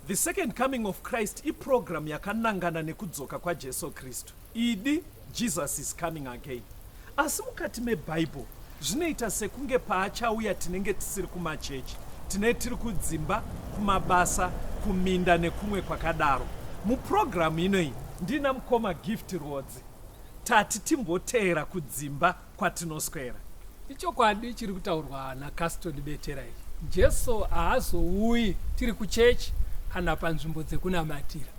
The Second Coming of Christ iprogram yakanangana nekudzoka kwaJesu Kristu. Idi, Jesus is coming again. Asi mukati meBible zvinoita sekunge paachauya tinenge tisiri kumachechi, tine tiri kudzimba, kumabasa, kuminda nekumwe kwakadaro. Muprogramu inoyi ndina mukoma Gift Rwodzi. Tati timboteera kudzimba kwatinoswera. Ichokwadi chiri kutaurwa naCaston Betera ichi. Jesu haazouyi tiri kuchechi kana panzvimbo dzekunamatira.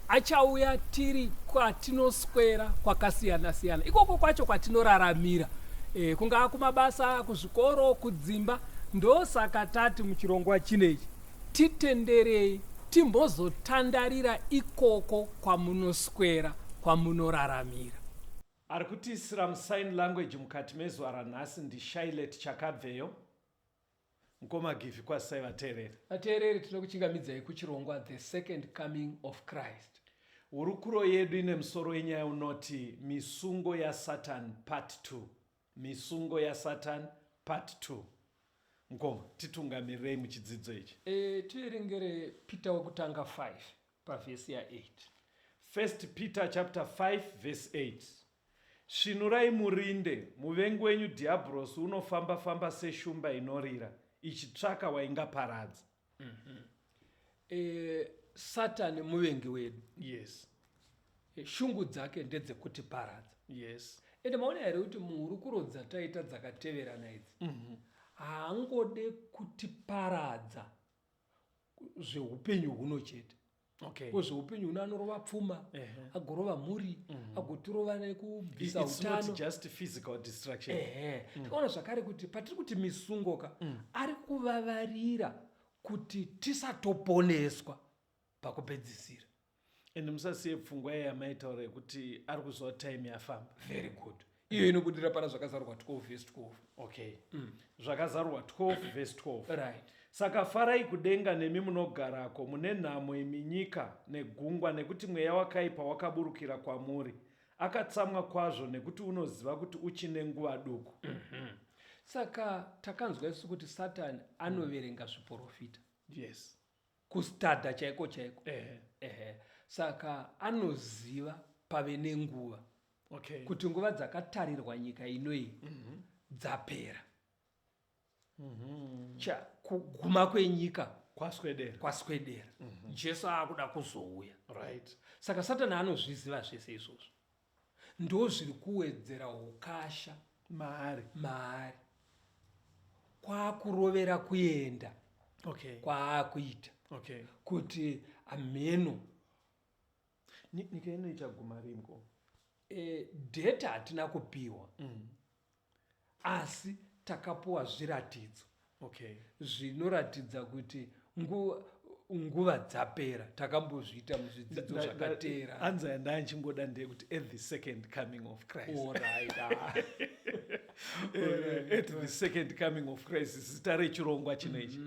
Achauya tiri kwatinoswera kwakasiyana siyana, ikoko kwacho kwatinoraramira, kungaa kumabasa, kuzvikoro, kudzimba. Ndosaka tati muchirongwa chinechi titenderei timbozotandarira ikoko kwamunoswera, kwamunoraramira. Ari kutiisira musign language mukati mezuva ranhasi ndiShailet Chakabveyo. Mukoma Givi, kwazisai vateereri. Vateereri, tinokuchingamidzai kuchirongwa The Second Coming of Christ. Hurukuro yedu ine musoro wenyaya unoti Misungo yaSatan Part 2. Misungo yaSatan Part 2. Mukoma, titungamirirei muchidzidzo ichi. Tiverengere Peter wekutanga 5 pavhesi ya8. 1 Peter chapter 5 verse 8. Svinurai murinde, muvengi wenyu Dhiabhorosi unofamba-famba seshumba inorira, ichitsvaka waingaparadza. Satani muvengi wedu. Yes. Shungu dzake ndedzekutiparadza. Yes. Ende maona here kuti muhurukuro dzataita dzakateverana idzi, haangode kutiparadza zveupenyu huno chete. Okay. Zveupenyu huno anorova pfuma, agorova mhuri, agotirova nekubvisa It's not utano. just physical destruction. Tikaona zvakare kuti patiri kuti misungoka, ari kuvavarira kuti tisatoponeswa pakupedzisira. And musasiye pfungwa iya yamaitaura yekuti ari kuziva time yafamba. Very good. Iyo inobudira pana Zvakazarurwa 12 verse 12. Okay. Zvakazarurwa 12 verse 12. Right. Saka farai kudenga nemi munogarako, mune nhamo imi nyika negungwa, nekuti mweya wakaipa wakaburukira kwamuri. Akatsamwa kwazvo nekuti unoziva kuti uchine nguva duku. Saka takanzwa isu kuti Satani anoverenga zviprofita. Yes. Kustadha chaiko chaiko. Saka anoziva pave nenguva. Okay. Kuti nguva dzakatarirwa nyika inoyi dzapera. Kuguma kwenyika kwaswedera. Kwaswedera. Jesu aakuda kuzouya. Right. Saka Satani anozviziva zvese izvozvo. Ndo zviri kuwedzera ukasha maari. Maari. Kwakurovera kuenda. Okay. Kwaakuita. Okay. Kuti ameno. Nyika ino ichaguma ringo. Data hatina kupiwa. Asi takapuwa zviratidzo. Okay. Zvinoratidza kuti nguva dzapera. Takambozviita muzvidzidzo zvakatera. Anza yandanga ndeyekuti at the second coming of Christ. All right. At the second coming of Christ, zita rechirongwa chinechi.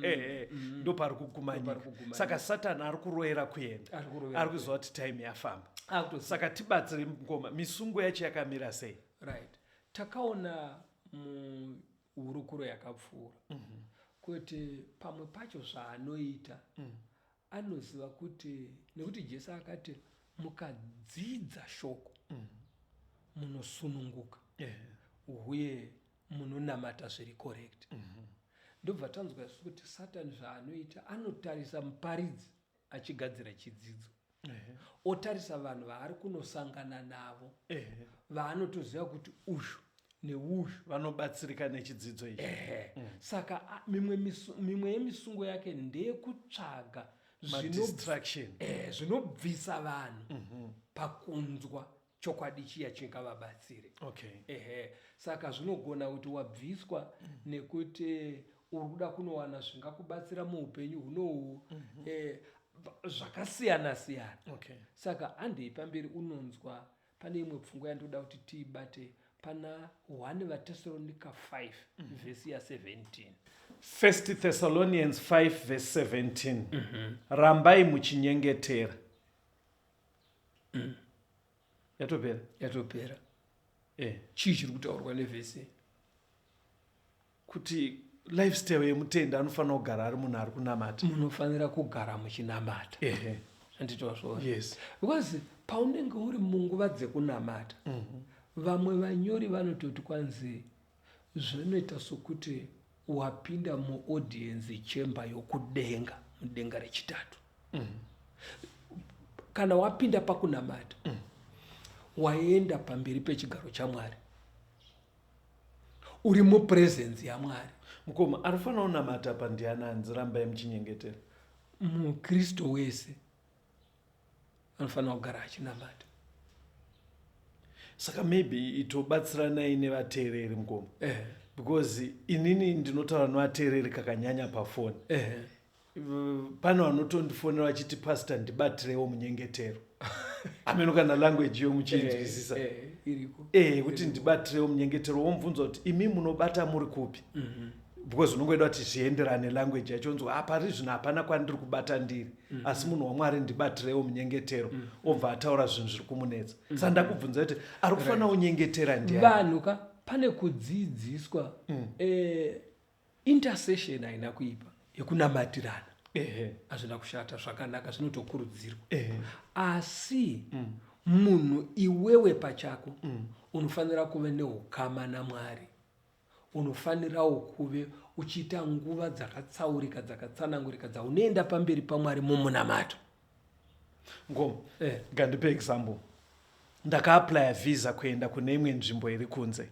Ndo pari kuguma Ndo pari nyika. kuguma Saka nyika. Satan ari kuroera kuenda. Ari kuroera Ari kuziva kuti time yafamba. Akutoziva. Saka tibatsire ngoma, misungo yacho yakamira sei? Right. Takaona muhurukuro yakapfuura kuti pamwe pacho zvaanoita anoziva kuti, nekuti Jesu akati mukadzidza shoko munosununguka uye munonamata zviri correct. Ndobva tanzwa isu kuti Satani zvaanoita anotarisa muparidzi achigadzira chidzidzo, otarisa vanhu vaari kunosangana navo vaanotoziva kuti uyu neuyu vanobatsirika nechidzidzo ichi. Saka mimwe yemisungo yake ndeyekutsvaga Ma-distraction. Zvinobvisa vanhu pakunzwa chokwadi chiya chingavabatsire. Okay. Saka zvinogona kuti wabviswa nekuti uri kuda kunowana zvingakubatsira muupenyu hunohu, zvakasiyana siyana. Okay. Saka handei pamberi unonzwa pane imwe pfungwa yandoda kuti tiibate pana 1 vaTesalonika 5 vhesi ya 17. 1 Thessalonians 5 verse 17. Rambai muchinyengetera. Yatopera? Yatopera. Chii chiri kutaurwa nevhesi? Kuti Lifestyle yemutendi anofanira kugara ari munhu ari kunamata. Munofanira kugara muchinamata. Ehe. Handitozvo. Yes. Because paunenge uri munguva dzekunamata, vamwe vanyori vanototi kwanzi zvinoita sokuti wapinda muaudience chamber yokudenga, mudenga rechitatu. Kana wapinda pakunamata, waenda pamberi pechigaro chaMwari, uri mupresence yaMwari. Mukoma, arifanira kunamata pa ndiani anzi rambai muchinyengetera? MuKristu wese anofanira kugara achinamata. Saka maybe itobatsiranai nevateereri, mukoma, because inini ndinotaura nevateereri kakanyanya pafoni. Pane vanotondifonera vachiti, "Pastor, ndibatirewo munyengetero." Ameno kana language iyo muchiinzwisisa. Iriko. Kuti ndibatirewo munyengetero, womubvunza kuti, "Imi munobata muri kupi?" Because unongoida kuti zvienderane language yacho. Onzwa, "Ah, pari zvino hapana kwandiri kubata ndiri, asi munhu waMwari, ndibatirewo munyengetero." Obva ataura zvinhu zviri kumunetsa. Saka ndakubvunza kuti ari kufanira kunyengetera ndiani? Vanhu ka, pane kudzidziswa. Intercession haina kuipa, yekunamatirana. Hazvina kushata, zvakanaka, zvinotokurudzirwa. Asi munhu iwewe pachako unofanira kuve neukama naMwari, unofanirawo kuve uchiita nguva dzakatsaurika, dzakatsanangurika, dzaunoenda pamberi paMwari mumunamato. Ngoma, ngandipe example. Ndakaapplya visa kuenda kune imwe nzvimbo iri kunze.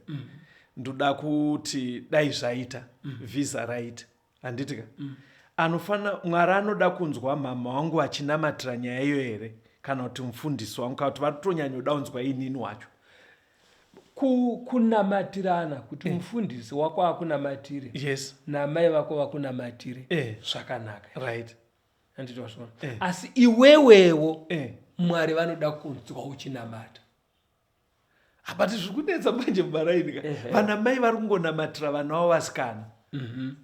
Ndoda kuti dai zvaita, visa raita, handiti ka? Anofana, Mwari anoda kunzwa mama wangu achinamatira nyaya iyo here, kana kuti mufundisi wangu, kana kuti vari kutonyanyoda kunzwa inini wacho? Kunamatirana kuti mufundisi wako akunamatire namai vako vakunamatire, zvakanaka. Handitozvona. Asi iwewewo, Mwari vanoda kunzwa uchinamata. But zviri kunetsa manje mumaraini ka, vana mai vari kungonamatira vana vavo vasikana.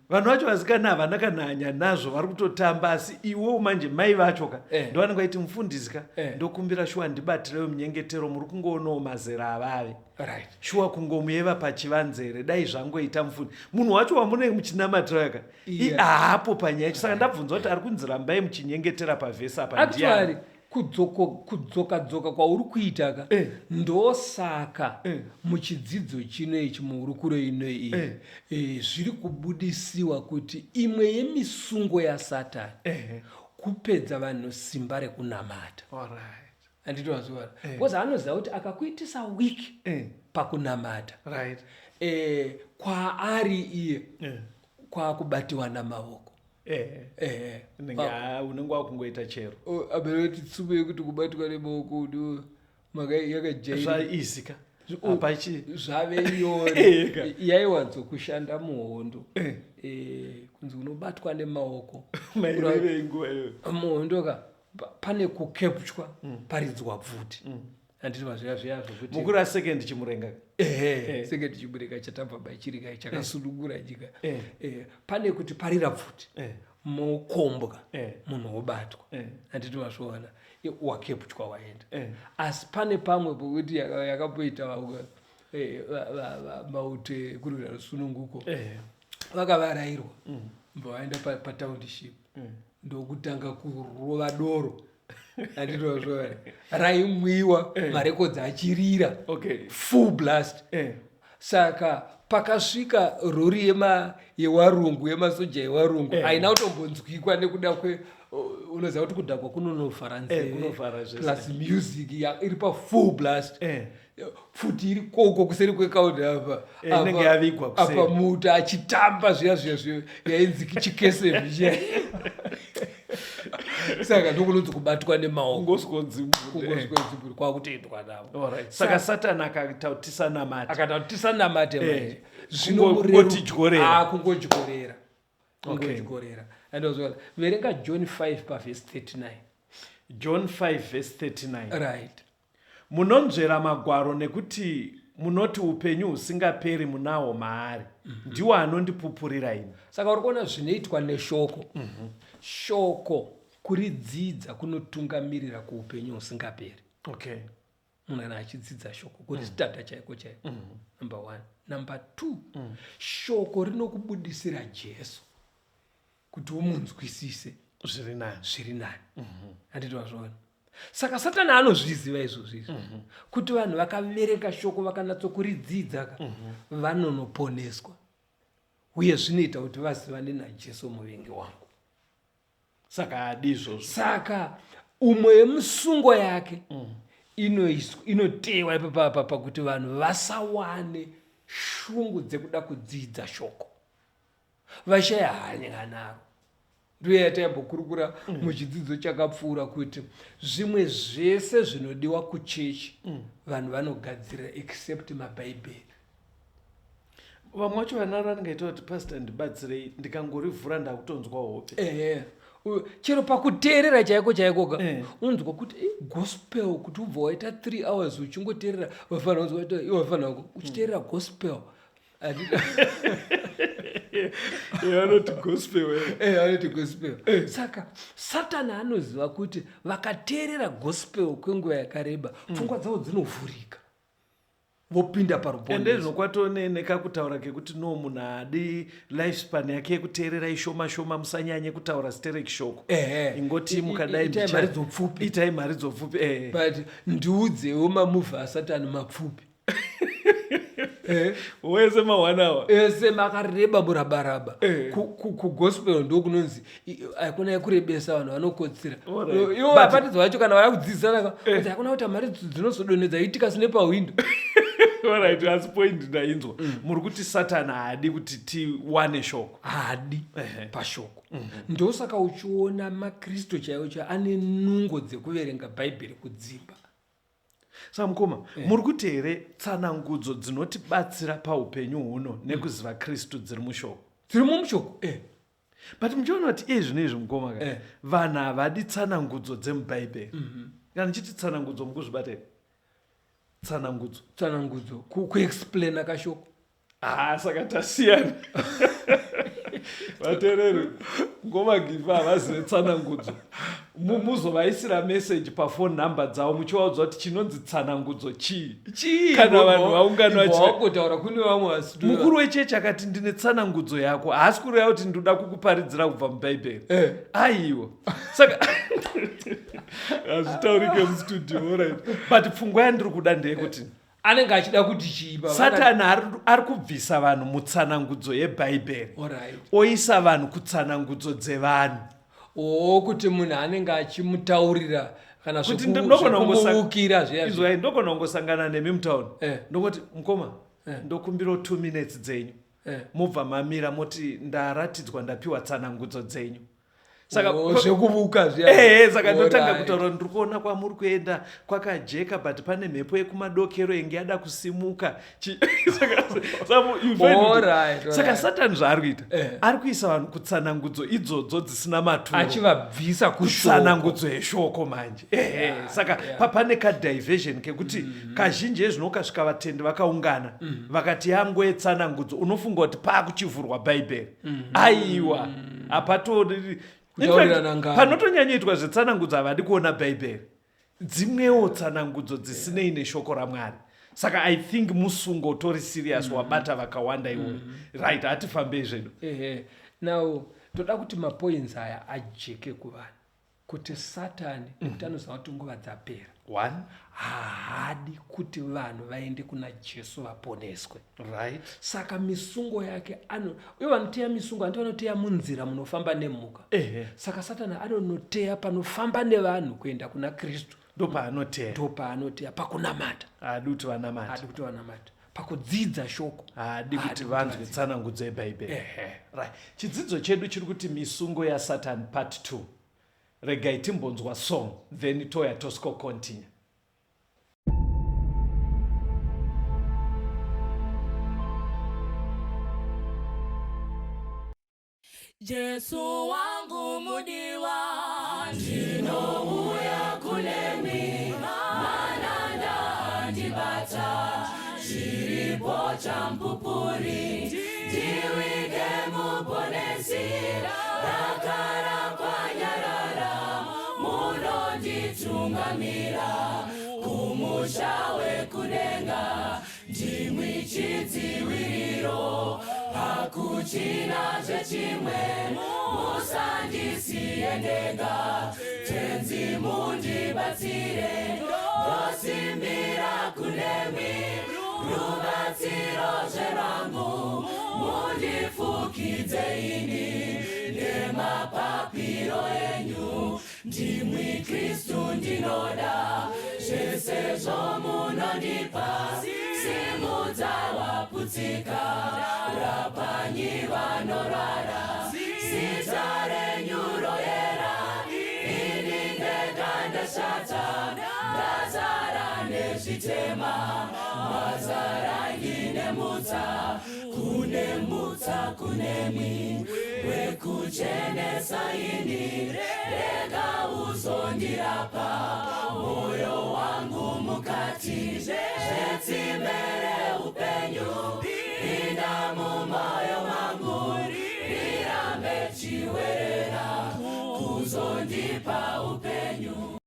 Vanhu vacho vasikana havana kana hanya nazvo, vari kutotamba. Asi iwewo manje mai vacho ka, ndovanenge vaiti, "Mufundisi ka, ndokumbira shuwa ndibatirewo munyengetero. Muri kungoonawo mazera avave. Shuwa kungomuyeva pachivanzere, dai zvangoita mufundi." Munhu wacho wamunenge muchinamatira yaka haapo panyaya yacho. Saka ndabvunza kuti ari kunzi rambai muchinyengetera pavhesi apa ndiani? Actually, kudzoka dzoka kwauri kuita ka, ndosaka muchidzidzo chino ichi, muhurukuro ino iyi, zviri kubudisiwa kuti imwe yemisungo yaSatani kupedza vanhu simba rekunamata. Handitozviona, because anoziva kuti akakuitisa weak pakunamata, kwaari iye kwakubatiwa namaoko. Unenge wakungoita chero. Abereti tsumo yekuti kubatwa nemaoko uno yakajaira. Zvaizika apachi. Zvave nyore. Yaiwanzokushanda muhondo. Kunzi unobatwa nemaoko. Mairevei nguva iyoyo? Muhondo ka, pane kukepchwa, paridzwa pfuti, handiti? Mazviya zviya zvokuti Mukuru aSecond Chimurenga. Ehe, Second Chimurenga chatabva bachirika chakasunungura nyika. Pane kuti parira pfuti, mokombwa, munhu wobatwa, handiti mazviona? Wakepchwa, waenda. Asi pane pamwe pokuti yakamboita mauto ekurwira rusununguko, vakavarairwa, mbva vaenda patownship, ndokutanga kurova doro, handitozvona, raimwiwa, marekodzi achirira full blast. Saka pakasvika rori yewarungu, yemasoja ewarungu, haina kutombonzwikwa nekuda kwe, unoziva kuti kudhakwa kunonovhara nzeve, Kunovhara zvese. Plus music iri pafull blast, pfuti iri koko kuseri kwekaunti apa. Inenge yavigwa kuseri. Apa muta achitamba zviya zviya zviya yainzi chikesevi chiya. Saka ndokunonzi kubatwa nemaoko. Kungoswonzi. Kungoswonzi kwakutoendwa navo. Alright. Saka Satani akaita kuti tisanamate. Akati tisanamate manje. Kungotidyorera. Ah, kungodyorera. Kungodyorera. Andozviona, verenga John 5 pavhesi 39. John 5 verse 39. Right. "Munonzvera magwaro nekuti munoti upenyu husingaperi munawo maari. Ndiwo anondipupurira ini." Saka uri kuona zvinoitwa neshoko. Shoko kuridzidza kunotungamirira kuupenyu husingaperi. Munhu kana achidzidza shoko kuristarta chaiko chaiko. Number one. Number two, shoko rinokubudisira Jesu kuti umunzwisise zviri nani. Zviri nani. Handiti wazviona? Saka Satani anozviziva izvozvo izvi, kuti vanhu vakaverenga shoko vakanatsokuridzidza ka, vanonoponeswa, uye zvinoita kuti vazivane naJesu muvengi wangu. Saka haadi izvozvo. Saka umwe yemusungo yake inotewa ipapapa pakuti vanhu vasawane shungu dzekuda kudzidza shoko, vashaya hanya naro. Ndiyo yataimbokurukura muchidzidzo chakapfuura kuti zvimwe zvese zvinodiwa kuchechi vanhu vanogadzirira except mabhaibheri. Vamwe vacho vanaro vanenge kuti, "Pastor, ndibatsirei, ndikangorivhura ndakutonzwa hope." Ehe, chero pakuteerera chaiko chaikoka, unonzwa kuti gospel, kuti ubva waita 3 hours uchingoteerera, vafanira kunzwa kuti iwe vafanira uchiteerera gospel. Vanoti gospel. Vanoti gospel. Saka Satani anoziva kuti vakateerera gospel kwenguva yakareba, pfungwa dzavo dzinovhurika, vopinda Ende paruponeso. Zvokwatone nekakutaura kekuti no, munhu haadi, lifespan yake yekuteerera ishoma shoma, musanyanye kutaura sterek shoko. Ingoti mukadai Itai mharidzo pfupi. Itai mharidzo pfupi, ehe. But ndiudzewo mamovie aSatani mapfupi. Wese ma1 hour. Ese makareba murabaraba. Kugospel ndokunonzi hakuna yekurebesa, vanhu vanokotsira. Ivo vaparidzi vacho kana vaya kudzidzisana kuti hakuna kuti mharidzo dzinozodonhedza itika sine pahwindo. Alright, asi point ndainzwa. Muri kuti Satani haadi kuti tiwane shoko. Haadi pashoko. Ndosaka uchiona makristu chaiwo chaiwo ane nungo dzekuverenga Bhaibheri kudzimba. Saka mukoma, muri kuti here tsanangudzo dzinotibatsira paupenyu huno nekuziva Kristu dziri mushoko? Dzirimo mushoko. But muchiona kuti iye zvino izvi, mukoma ka, vanhu havadi tsanangudzo dzemubhaibheri. Kana ndichiti tsanangudzo, mukuzvibata here tsanangudzo? Tsanangudzo kuexplaina kashoko. Ah, saka tasiyana. Vateereri, ngomagifa havazive tsanangudzo. Muzovaisira meseji pafone number dzavo muchivaudza kuti chinonzi tsanangudzo chii. Chii? Kana vanhu vaungana Wakotaura kune vamwe vasi. Mukuru wechechi akati, "Ndine tsanangudzo yako," haasi kureva kuti ndoda kukuparidzira kubva mubhaibheri. Aiwa, saka hazvitaurike mustudio. Alright, but pfungwa yandiri kuda ndeyekuti Anenge achida kuti chii? Satani ari kubvisa vanhu mutsanangudzo yebhaibheri, oisa vanhu kutsanangudzo dzevanhu. O, kuti munhu anenge achimutaurira kana Kuti zvekumuukira zviya. Izwai, ndogona kungosangana nemi mutauni, ndongoti, "Mukoma, ndokumbirawo 2 minutes dzenyu." Mobva mamira moti, "Ndaratidzwa, ndapiwa tsanangudzo dzenyu." Saka Oh, zvekuvuka zviya. Ehe, saka ndotanga kutaura, "Ndiri kuona kwamuri kuenda kwakajeka, but pane mhepo yekumadokero inge yada kusimuka." Saka you find Saka Satani zvaari kuita, ari kuisa vanhu kutsanangudzo idzodzo dzisina maturo, Achivabvisa kushoko. Kutsanangudzo yeshoko manje. Ehe, saka pane kadiversion kekuti kazhinji ezvino ukasvika vatendi vakaungana, vakati yango yetsanangudzo, unofunga kuti paakuchivhurwa Bhaibheri. Aiwa, hapatori. Kutaurirana ngano. Panotonyanyoitwa zvetsanangudzo havadi kuona Bhaibheri, dzimwewo tsanangudzo dzisinei neshoko raMwari. Saka I think musungo utori serious wabata vakawanda iwoyo. Right, hatifambei zvedu. Ehe, now toda kuti mapoints aya ajeke kuvanhu kuti Satani, nekuti anoziva kuti nguva dzapera, One. Haadi kuti vanhu vaende kuna Jesu vaponeswe. Saka misungo yake ano, uye vanoteya misungo handi vanoteya munzira munofamba nemhuka. Saka Satani anonoteya panofamba nevanhu kuenda kuna Kristu. Ndopaanoteya. Ndopaanoteya pakunamata. Haadi kuti vanamata. Haadi kuti vanamata. Pakudzidza shoko. Haadi kuti vanzwe tsanangudzo yebhaibheri. Right, chidzidzo chedu chiri kuti misungo yaSatani part 2. Regai timbonzwa song, then toya tosco continue. Jesu wangu mudiwa, ndinouya kunemi, mananda andibata, chiripo chamupupuri, ndiwige muponesi, rakara kwanyarara, munonditungamira. Kumusha wekudenga ndimwi chidziviriro, hakuchina zvechimwe, musandisiye ndega, Tenzi mundibatsire, ndosimbira kunemi, rubatsiro zverwangu, mundifukidze ini nemapapiro enyu. Ndimwi Kristu ndinoda zvese zvomunondipa, simudza waputsika, rapanyi vanorwara, zita renyu royera, ini ndega ndashata, ndazara nezvitema, mazara ine mutsa, kune mutsa kunemi, wekuchenesa ini, rega uzondirapa, moyo wangu mukati, zvetsime reupenyu, pinda mumoyo mangu, rirambe chiwerera, kuzondipa upenyu.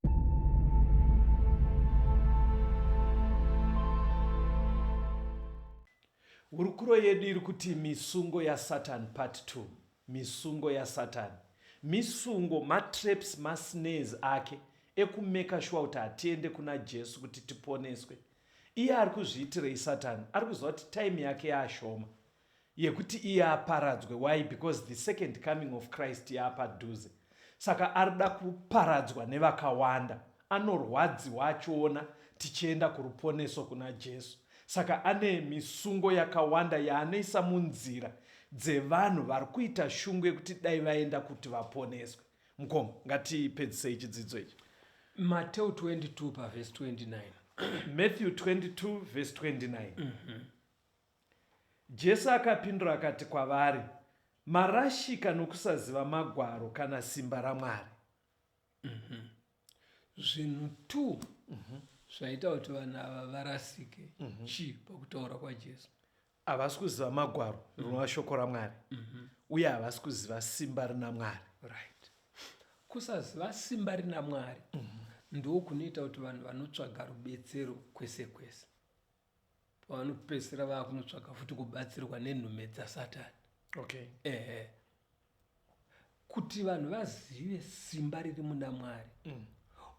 Hurukuro yedu iri kuti misungo yaSatan part 2. Misungo yaSatan. Misungo, matraps, masnares ake ekumeka sure kuti hatiende kuna Jesu kuti tiponeswe. Iye ari kuzviitirei Satan? Ari kuziva kuti time yake yaashoma yekuti iye aparadzwe. Why? Because the second coming of Christ yaapadhuze. Saka arida kuparadzwa nevakawanda. Anorwadziwa achiona tichienda kuruponeso kuna Jesu. Saka ane misungo yakawanda yaanoisa munzira dzevanhu vari kuita shungu yekuti dai vaenda kuti vaponeswe. Mukoma, ngatipedzisei chidzidzo ichi. Mateo 22 pavhesi 29. Matthew 22 vhesi 29. Jesu akapindura akati kwavari, Marashika nokusaziva Magwaro kana simba raMwari. Zvinhu 2 zvaita kuti vanhu ava varasike chii pakutaura kwaJesu? Havasi kuziva Magwaro, rinova shoko raMwari, uye havasi kuziva simba rina Mwari. Right. Kusaziva simba rina Mwari ndokunoita kuti vanhu vanotsvaga rubetsero kwese kwese. Pavanopedzisira vakunotsvaga futi kubatsirwa nenhume dzaSatani. Okay. Ehe. Kuti vanhu vazive simba riri muna Mwari,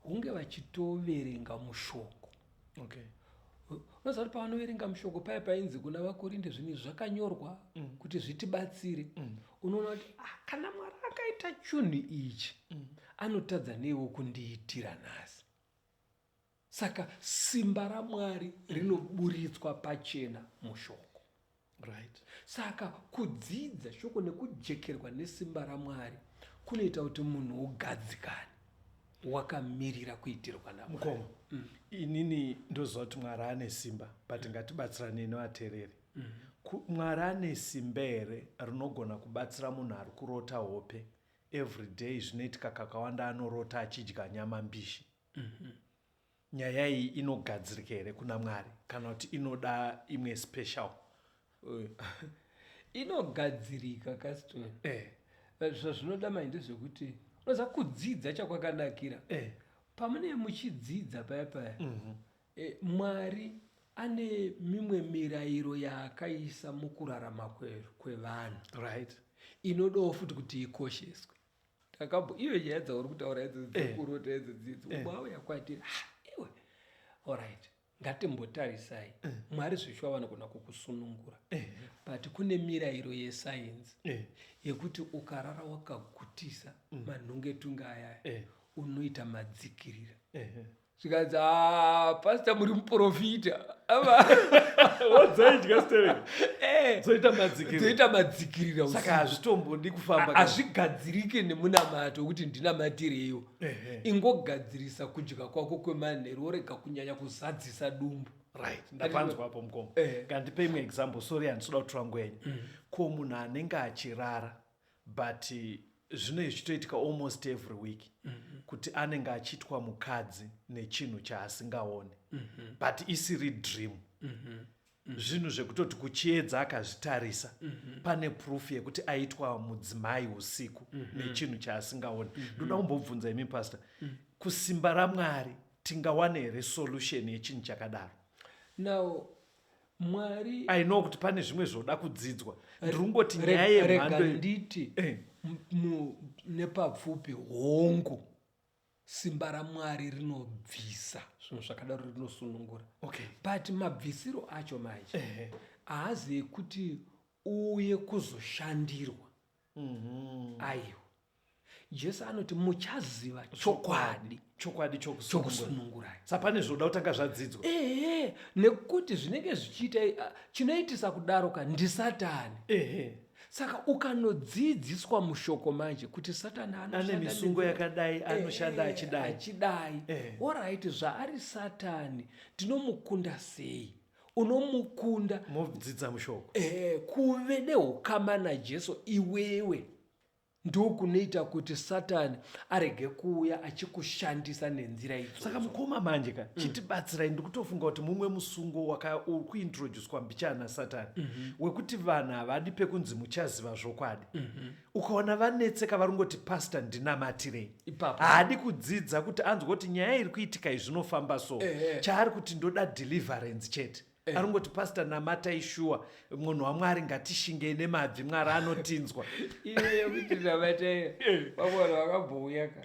hunge vachitoverenga mushoko. Okay. Unoziva kuti pavanoverenga mushoko paya painzi kuna vaKorinde zvinhu izvi zvakanyorwa kuti zvitibatsire. Unoona kuti kana Mwari akaita chunhu ichi, anotadza neiwo kundiitira nhasi. Saka simba raMwari rinoburitswa pachena mushoko. Right. Saka kudzidza shoko nekujekerwa nesimba raMwari kunoita kuti munhu ugadzikane wakamirira kuitirwa naMwari. Mukoma, inini ndoziva kuti Mwari ane simba, but ngatibatsiranei nevateereri. Mwari ane simba here rinogona kubatsira munhu ari kurota hope everyday? Zvinoitika kakawanda, anorota achidya nyama mbishi. Nyaya iyi inogadzirika here kuna Mwari, kana kuti inoda imwe special? Inogadzirika, Caston. Zvazvinoda mai ndezvekuti unoziva kudzidza chakwakanakira. Pamunee muchidzidza paya paya, Mwari ane mimwe mirayiro yaakaisa mukurarama kwevanhu. Inodawo futi kuti ikosheswe. Takambo iyo nyaya dzauri kutaura idzo dzekurota idzo dzidzo, umwe auya kwatiri, ha iwe, alright, ngatimbotarisai. Mwari zveshuwa vanogona kukusunungura, but kune mirayiro yesainzi yekuti ukarara wakagutisa manhungetunge ayaya, unoita madzikirira. Zvikanzi, pastor muri muprofita. Wodzaidya sterek. Dzoita madzikirira. Dzoita madzikirira usiku. Saka hazvitombodi kufamba. Hazvigadzirike nemunamato wekuti ndinamatireiwo. Ingogadzirisa kudya kwako kwemanheru, worega kunyanya kuzadzisa dumbu. Right, ndapanzwa apo mukoma. Ngandipe imwe example, sorry handisi kuda kutora nguva yenyu. Ko munhu anenge achirara, but zvinenge zvichitoitika almost every week, kuti anenge achiitwa mukadzi nechinhu chaasingaoni, but isiri dream, zvinhu zvekutoti kuchiedza akazvitarisa, pane proof yekuti aitwa mudzimai usiku nechinhu chaasingaoni. Ndoda kumbobvunza imi pastor, kusimba raMwari. Tingawane here solution yechinhu chakadaro? Now Mwari, I know kuti pane zvimwe zvoda kudzidzwa, ndiri kungoti nyaya yemhando nditi nepapfupi, hongu, simba raMwari rinobvisa zvinhu zvakadaro, rinosunungura. But mabvisiro acho manje haazi ekuti uuye kuzoshandirwa. Aiwa, Jesu anoti muchaziva chokwadi, chokwadi chokusunungurai. Saka pane zvoda kutanga zvadzidzwa. Ehe, nekuti zvinenge zvichiita, chinoitisa kudaro ka ndisatani. Saka ukanodzidziswa mushoko manje kuti Satani ane misungo yakadai, anoshanda achidai achidai, alright, zvaari Satani tinomukunda sei? Unomukunda modzidza mushoko. Kuve neukama naJesu iwewe ndokunoita kuti Satani arege kuuya achikushandisa nenzira idzodzo. Saka mukoma manje ka, chitibatsirai. Ndikutofunga kuti mumwe musungo uri kuintroducwa mbichana Satani, wekuti vanhu havadi pekunzi muchaziva zvokwadi. Ukaona vanetseka, vari ngoti, "Pastor, ndinamatirei." Ipapo. Haadi kudzidza kuti anzwa kuti nyaya iri kuitika izvi zvinofamba so. Chaari kuti ndoda deliverance chete. Ari ngoti, "Pastor, namatai shuwa, munhu waMwari, ngatishingei nemabvi, Mwari anotinzwa." Iyo yekuti namatai, vamwe vanhu vakambouya ka,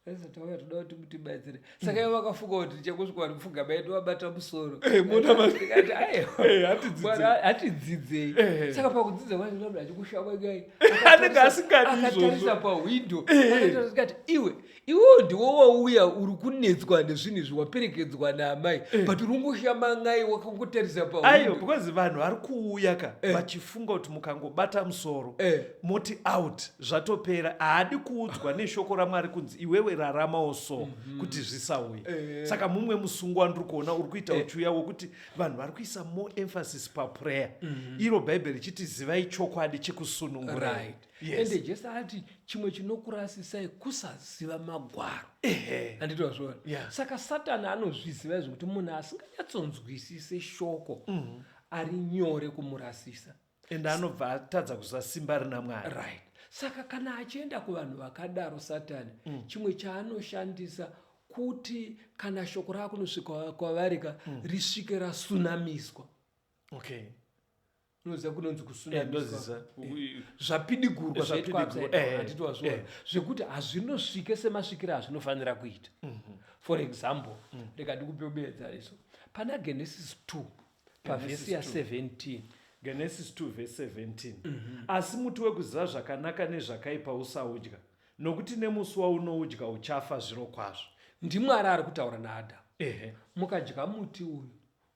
aizotauya, toda kuti mutibatsire. Saka ivo vakafunga kuti tichakusvika vari mupfugama yedu vabata musoro. Tikati aiwa, Hatidzidzei. Hatidzidzei. Saka pakudzidza kwacho nabda achikushamangai Anenge asingadi akatarisa izvozvo. Pahwindo tikati, iwe, iwewo ndiwo wauya uri kunetswa nezvinhu izvi, waperekedzwa naamai, but uri kungoshamangai wakangotarisa Aiwa, pahwindo. Because vanhu vari kuuya ka vachifunga kuti mukangobata musoro moti out, zvatopera. Haadi kuudzwa neshoko raMwari kunzi iwewe raramawo so kuti zvisauye. Saka mumwe musungo wandiri kuona uri kuita uchiuya wekuti vanhu vari kuisa more emphasis paprayer, iro Bhaibheri richiti zivai chokwadi chekusunungurai. Ende Jesu ati chimwe chinokurasisai kusaziva magwaro, handiti wazviona? Saka Satani anozviziva izvo kuti munhu asinganyatsonzwisise shoko ari nyore kumurasisa. Ende anobva atadza kuziva simba rina Mwari. Right. Saka kana achienda kuvanhu vakadaro Satani, chimwe chaanoshandisa kuti kana shoko raakunosvika kwavari ka, risvike rasunamiswa. Unoziva kunonzi kusunamiswa? Ndoziva. Zvapidigurwa, zvaitwa Zvapidigurwa, upside down, handiti wazviona? Zvekuti hazvinosvike semasvikiro azvinofanira kuita. For example, rega ndikupe muenzaniso pana Genesis 2 pavhesi ya17. Genesis 2 verse 17: "Asi muti wekuziva zvakanaka nezvakaipa usaudya, nokuti nemusi waunoudya uchafa zviro kwazvo." NdiMwari ari kutaura naAdhamu. Mukadya muti uyu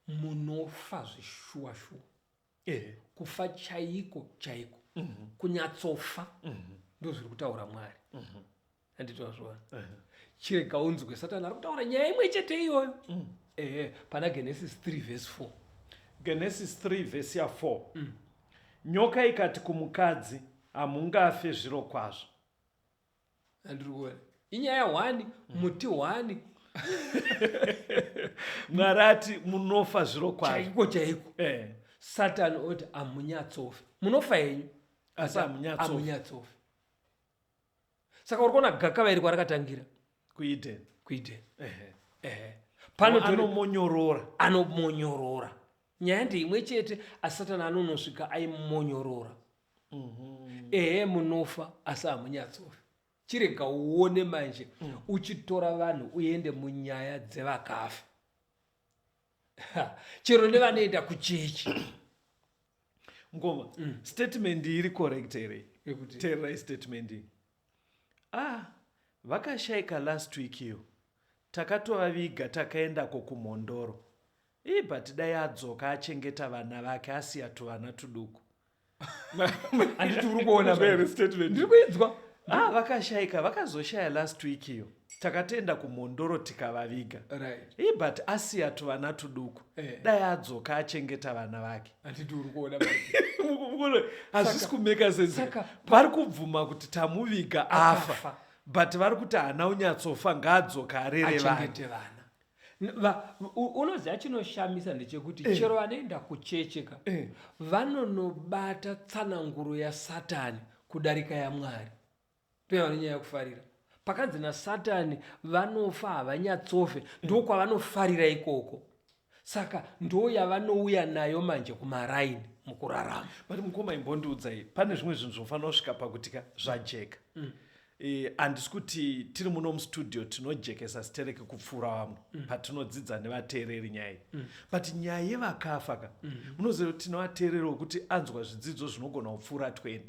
munofa zveshuwa shuwa. Kufa chaiko chaiko, kunyatsofa, ndo zviri kutaura Mwari, handiti wazviona? Chirega unzwe Satani ari kutaura nyaya imwe chete iyoyo, ehe, pana Genesis 3 verse 4. Genesis 3 vhesi ya4: "Nyoka ikati kumukadzi, hamungafe zviro kwazvo." Andiri kuona inyaya 1, muti 1. Mwari ati munofa zviro kwazvo. Chaiko chaiko. Satani oti hamunyatsofi, munofa henyu, asi hamunyatsofi. Hamunyatsofi. Saka uri kuona gakava iri kwarakatangira? KuEden. KuEden. Ehe. Pano anomonyorora. Anomonyorora. Nyaya ndeimwe chete, asi Satani anonosvika aimonyorora. Ehe, munofa asi hamunyatsofi. Chirega uone manje uchitora vanhu uende munyaya dzevakafa. Ha, chero nevanoenda kuchechi. Ngoma, statement iri correct here? Yekuti? Teererai statement iyi. "Ah, vakashayika last week iyo, takatovaviga, takaendako kuMhondoro. Ii, but dai adzoka achengeta vana vake, asiya tuvana tuduku." Handiti uri kuona? Here statement? Ndiri kuidzwa. "Ah, vakashayika, vakazoshaya last week iyo, takatoenda kuMhondoro tikavaviga. Ii, but asiya tuvana tuduku. Dai adzoka achengeta vana vake." Handiti uri kuona? Hazvisi kumeka sense. Vari kubvuma kuti tamuviga, afa, Akafa. but vari kuti haana unyatsofa, ngaadzoka arere vana. Achengete vana. Unoziva chinoshamisa ndechekuti chero vanoenda kuchecheka vanonobata tsananguro yaSatani kudarika yaMwari. Ndoo vanonyanya kufarira. Pakanzi naSatani vanofa havanyatsofe, ndokwavanofarira ikoko. Saka ndo yavanouya nayo manje kumaraini mukurarama. But mukoma, imbondiudzai, pane zvimwe zvinhu zvinofanira kusvika pakutika zvajeka. Handisi kuti tiri muno mustudio tinojekesa sitereke kupfuura vamwe patinodzidza nevateereri nyaya iyi, but nyaya yevakafa ka, munoziva kuti tine vateereri wekuti anzwa zvidzidzo zvinogona kupfuura 20,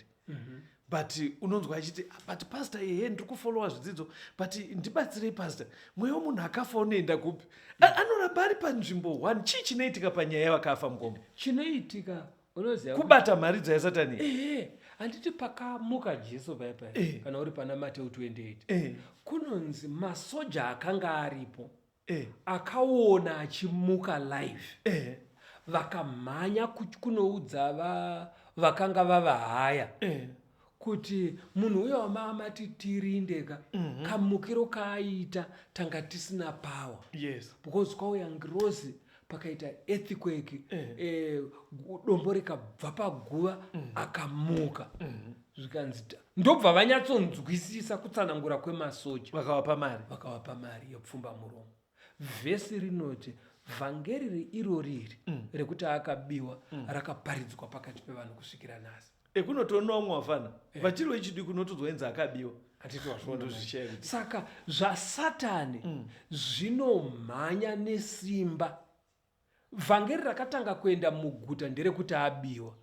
but unonzwa achiti, "Ah, but pastor, ehe, ndiri kufollowa zvidzidzo, but ndibatsirei pastor, mweya wemunhu akafa unoenda kupi? Anoramba ari panzvimbo one? Chii chinoitika panyaya yevakafa, mukoma?" Chinoitika, unoziva, kubata mharidzo yaSatani. Ehe, handiti pakamuka Jesu paya paya, kana uri pana Mateu 28, kunonzi masoja akanga aripo akaona achimuka live, vakamhanya kunoudza vakanga vavahaya kuti munhu uyo wamaamati tirindeka, kamukiro kaaita tanga tisina power, because kwauya ngirozi, pakaita earthquake, dombo rikabva paguva, akamuka. Zvikanzi ndobva vanyatsonzwisisa kutsanangura kwemasoja. Vakavapa mari. Vakavapa mari yepfumba muromo. Vhesi rinoti vhangeri iro riri rekuti akabiwa rakaparidzwa pakati pevanhu kusvikira nhasi. Ekunotoona vamwe vafana vachiri vechidiki, unotonzwa inzi akabiwa. Handiti wazviona? Ndozvichaya kuti- Saka zvaSatani zvinomhanya nesimba. Vhangeri rakatanga kuenda muguta nderekuti abiwa,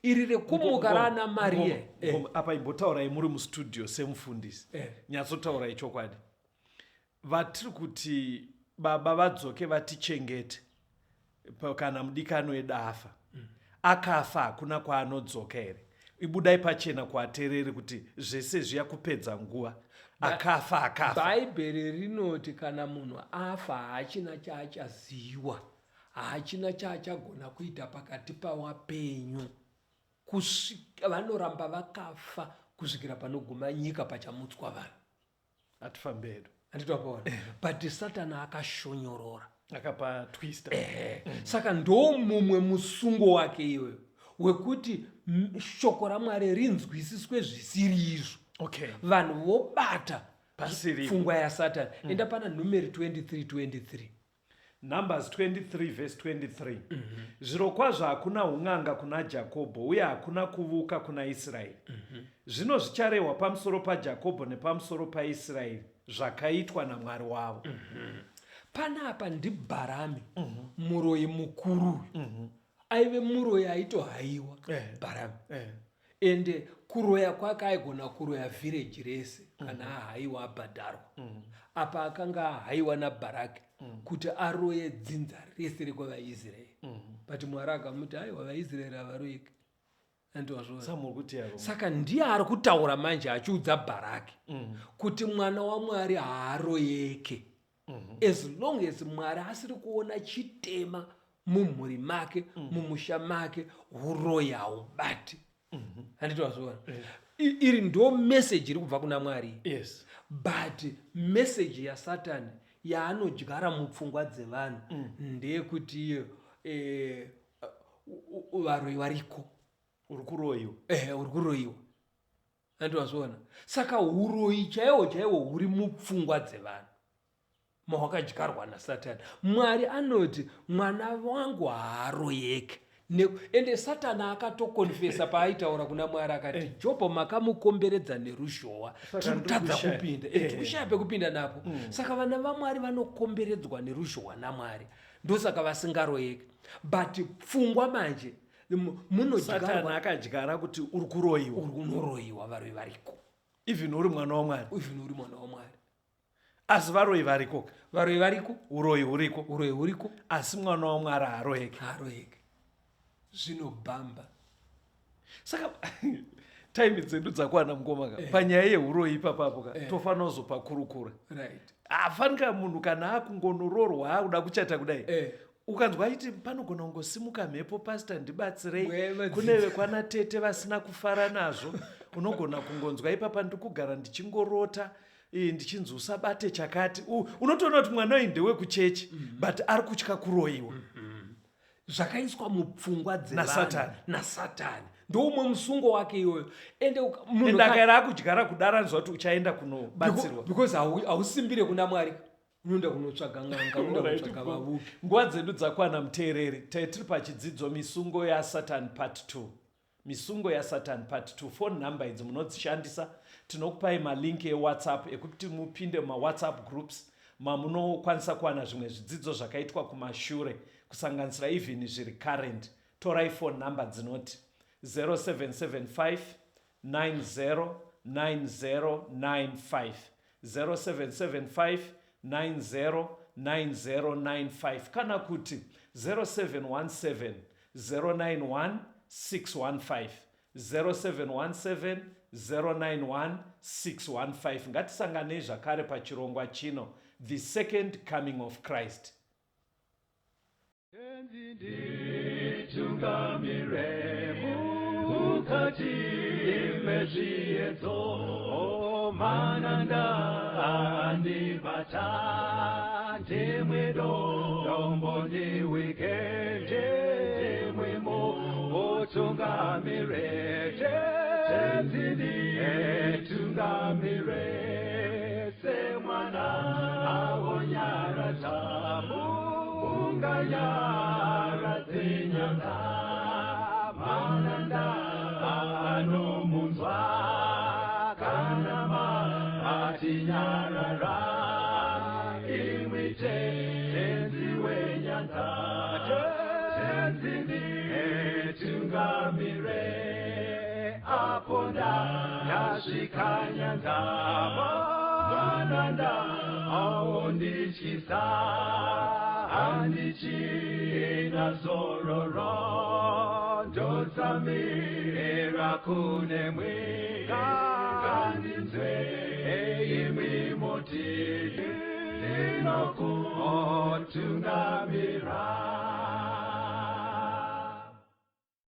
iri rekumuka raana Mariya. Ngoma, apa imbotaurai muri mustudio semufundisi. Nyatsotaurai chokwadi. Vatiri kuti baba vadzoke vatichengete, kana mudikani wedu afa, akafa, hakuna kwaanodzoka here? Ibudai pachena kuateereri kuti zvese zviya kupedza nguva. Akafa, akafa. Bhaibheri rinoti kana munhu afa, haachina chaachaziwa, haachina chaachagona kuita pakati pawapenyu. Kusvika vanoramba vakafa kusvikira panoguma nyika, pachamutswa vanhu. Hatifambe hedu. Handitopaona, but Satani akashonyorora. Akapa twister. Ehe. Saka ndo mumwe musungo wake iyoyo wekuti shoko raMwari rinzwisiswe zvisiri izvo. Vanhu vobata Pasiri. pfungwa yaSatani. Enda pana Numeri 23 23. Numbers 23 verse 23: "Zvirokwazvo hakuna un'anga kuna Jakobho, uye hakuna kuvuka kuna Israeri. Zvino zvicharehwa pamusoro paJakobho nepamusoro paIsraeri zvakaitwa naMwari wavo." Panapa ndiBharami, muroyi mukuru uyu. Aive muroyi aitohaiwa, Bharami. Ende kuroya kwake aigona kuroya vhireji rese kana ahaiwa, abhadharwa. Apa akanga ahaiwa naBharaki kuti aroye dzinza rese rekwavaIsraeri, but Mwari akamuti, "Aiwa, vaIsraeri havaroyeki." Andiwazvoona? Samuri kuti yaro. Saka ndiye ari kutaura manje achiudza Bharaki kuti mwana waMwari haaroyeke. As long as Mwari asiri kuona chitema mumhuri make, mumusha make, uroyi haubati. Handiti wazviona? Iri ndo meseji iri kubva kuna Mwari, but meseji yaSatani yaanodyara mupfungwa dzevanhu ndeyekuti iyo varoyi variko. Uri kuroyiwa. Ehe, uri kuroyiwa. Handiti wazviona? Saka uroyi chaihwo chaihwo huri mupfungwa dzevanhu mahwakadyarwa naSatani. Mwari anoti mwana wangu haaroyeke. Ende Satani akatokonfesa paaitaura kuna Mwari, akati, "Jobho makamukomberedza neruzhowa." Saka Tiri kutadza ndiri kushaya. kupinda. Tiri kushaya pekupinda napo. Saka vana vaMwari vanokomberedzwa neruzhowa naMwari, ndosaka vasingaroyeki. But pfungwa manje Satani munodyarwa akadyara kuti uri kuroyiwa. Uri unoroyiwa, varoyi variko. Even uri mwana waMwari. Even uri mwana waMwari. Asi varoyi variko. Varoyi variko. Uroyi huriko. Uroyi huriko. Asi mwana waMwari haaroyeki. Haaroyeki, zvinobhamba. Saka time dzedu dzakwana, mukoma ka. Panyaya yeuroyi ipapapo ka, tofanira kuzopakurukura. Afanika munhu kana akungonororwa, akuda kuchata kudai, ukanzwa achiti panogona kungosimuka mhepo, "Pastor, ndibatsirei." Mweya Kune yemadzidza. vekwana tete vasina kufara nazvo. Unogona kungonzwa ipapa, "Ndiri kugara ndichingorota, ndichinzi usabate chakati." Unotoona kuti mwana uyu ndewekuchechi, but ari kutya kuroyiwa. Zvakaiswa mupfungwa dzevanhu NaSatani. Nasatani. Ndoumwe musungo wake iwoyo. Ende munhu ende akaera akudyara kudara, anzwa kuti uchaenda kunobatsirwa. Because hausimbire kuna Mwari, unoenda kunotsvaga n'anga, unoenda kunotsvaga vavuki. Nguva dzedu dzakwana, muteereri. Tiri pachidzidzo Misungo yaSatan Part 2. Misungo yaSatan Part 2. Phone number idzi munodzishandisa. Tinokupai malink eWhatsApp ekuti mupinde mumaWhatsApp groups mamunokwanisa kuwana zvimwe zvidzidzo zvakaitwa kumashure, kusanganisira even zviri current. Torai phone number dzinoti 0775 90 9095, 0775 90 9095, kana kuti 0717 091 615, 0717 091 615. Ngatisanganei zvakare pachirongwa chino, The Second Coming of Christ. Nditungamire mukati mezviedzo, mananda andibata, ndimwe dombo ndiwike, ndimwimo utungamire, Tenzi nditungamire, semwana awonyaradza unganyaradze nyanza, mananda anomunzwa kana matinyarara, imwi Tenzi wenyanza, Tenzi nditungamire, apo ndasvika nyanza, mananda aondityisa, handichina zororo, ndotsamira kunemwi, ngandinzwe imwi muti ndinokutungamira.